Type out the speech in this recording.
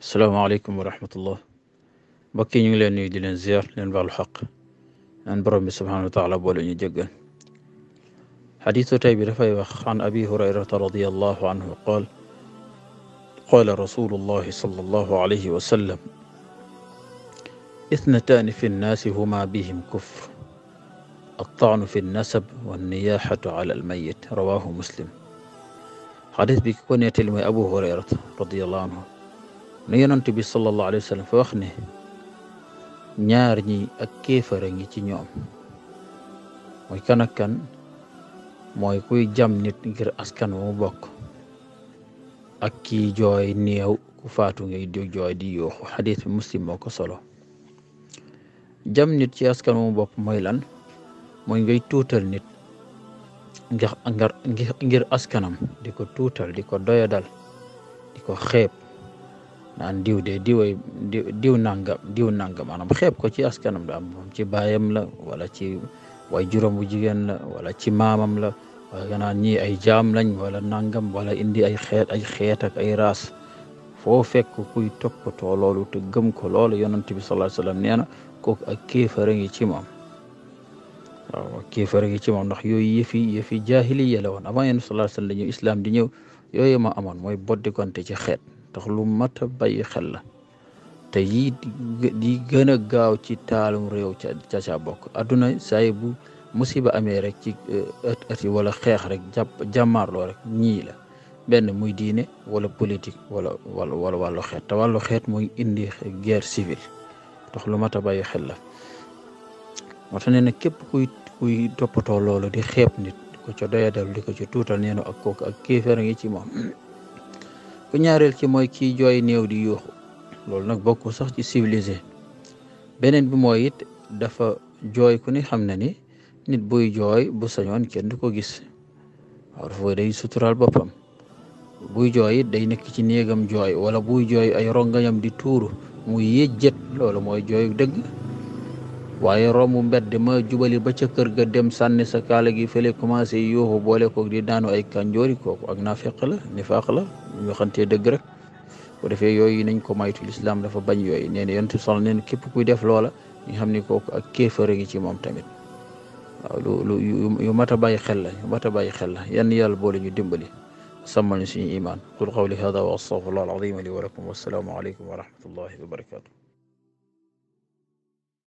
salaamaaleykum wa rahmatullah mbokk yi ñu ngi leen nuyu di leen ziar leen baalu xaq naan borom bi subhanahu wa taala boole ñu jéggal xadiisu tey bi dafay wax an abi hurayrata radiallahu anhu qaal qaala rasulullahi sallallahu alayhi wa sallam ithnataani fi nnaasi huma bihim kufr altaanu fi nnasab wanniyaxatu ala almayit rawahu muslim xadis bi ki ko nettali mooy abu hurayrata radiallahu anhu nu yonent bi sallallahu alayhi wa sallam fa wax ne ñaar ñi ak kéefara ngi ci ñoom mooy kan ak kan mooy kuy jam nit ngir askan wa mu bokk ak kii jooy néew ku faatu ngay di jooy di yuuxu xadis bi muslim moo ko solo jam nit ci askan wa mu bokk mooy lan mooy ngay tuutal nit ngir askanam di ko tuutal di ko doyadal di ko xeeb naan diw de diw nangam maanaam xeeb ko ci askanam da am ci baayam la wala ci way juróom bu jigéen la wala ci maamam la wala nga naan ñii ay jaam lañ wala nangam wala indi ay xeet ak ay raas foo fekk kuy toppatoo loolu te gëm ko loolu yonent bi sallallahu alayhi wasallam nee na kooku ak kéefara ngi ci moom waaw ak kéefara ngi ci moom ndax yooyu yëfi jaahiliya la woon avant yonent bi sallallahu alayhi wasallam dañëw islam di ñëw yooyu ma amoon mooy boddikonte ci xeet tax lu mat a bàyyi xel la te yii di gën a gaaw ci taalum réew ca bokk adduna saay bu musiba amee rek ci ëtt yi wala xeex rek jàmmaarloo rek ñii la benn muy diine wala politique wala wàllu xeet te wàllu xeet muy indi guerre civile tax lu mat a bàyyi xel la moo tax nee na képp kuy toppatoo loolu di xeeb nit di ko ca doyadal di ko ci tuutal nee na ak kooku ak kéefar ngi ci moom ku ñaareel ci mooy kii jooy néew di yuuxu loolu nag bokk sax ci civilisé beneen bi mooy it dafa jooy ku ni xam na ni nit buy jooy bu sañoon kenn du ko gis waaw dafa day suturaal boppam buy jooy it day nekk ci néegam jooy wala buy jooy ay rongañam di tuuru muy yëjjët loolu mooy jooy dëgg waaye rombu mbedd ma jubali ba ca kër ga dem sànni sa kaala gi fële commencé yuuxu boole koog di daanu ay kànjoori kooku ak naafeq la nifaaq la ñu waxantee dëgg rek bu defee yooyu nañ ko maytu lislaam dafa bañ yooyu nee na yonent bi sal neen képp kuy def loola ñu xam ni kooku ak kéefare ngi ci moom tamit waaw yu mat a bàyyi xel la yan yàlla boole ñu dimbali sàmmal ñu suñu imaan qul qawli hada wa astaghfirullah al azim li wa lakum wassalaamu aleykum wa rahmatullahi wa barakatuh